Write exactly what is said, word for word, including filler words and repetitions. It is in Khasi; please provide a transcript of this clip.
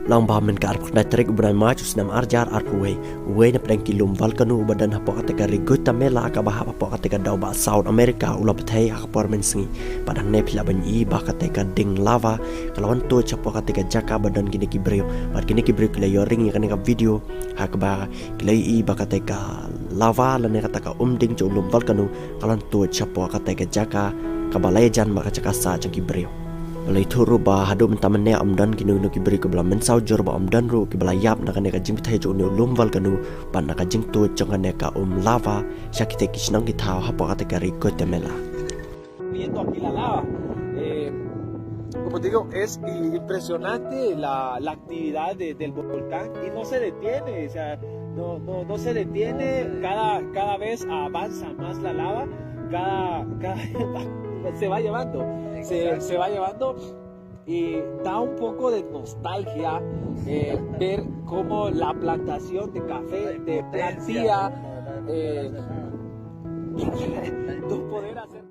Lyngba mynta ka arphew khyndai tarik u bnai March u snem ar hajar arphew wei, uwei na pdeng ki lum volcano uba don hapoh kata ka ri Guatemala kaba hap hapoh kata ka daw ba South America u la bthei ha ka por mynsngi. Bad hangne phi lah ban i ba kata ka ding lava ka la wan tuid hapoh kata ka jaka ba don kine ki briew. Bad kine ki briew ki la ïoh ring ïa kane ka video ha kaba ki la i ba kata ka lava lane kata ka umding jong u lum volcano ka la wan tuid hapoh kata ka jaka kaba la ïajan ba ka jaka sah jong ki briew. Ba la ïathuh ruh ba haduh mynta mynne ym don kino kino ki briew kiba la mynsaw jur bad ym don ruh kiba la ïap na kane ka jingbthei jong une u lum volcano bad na ka jingtuid jong kane ka um lava sha kita ki shnong ki thaw hapoh kata ka ri Guatemala. Viendo aquí la lava. Eh, como te digo, es i- impresionante la, la actividad de- del volcán y no se detiene, o sea, no, no, no se detiene, cada, cada vez avanza más la lava, cada, cada se va llevando, se, se va llevando y da un poco de nostalgia eh, ver cómo la plantación de café, de plantilla, eh, no poder hacer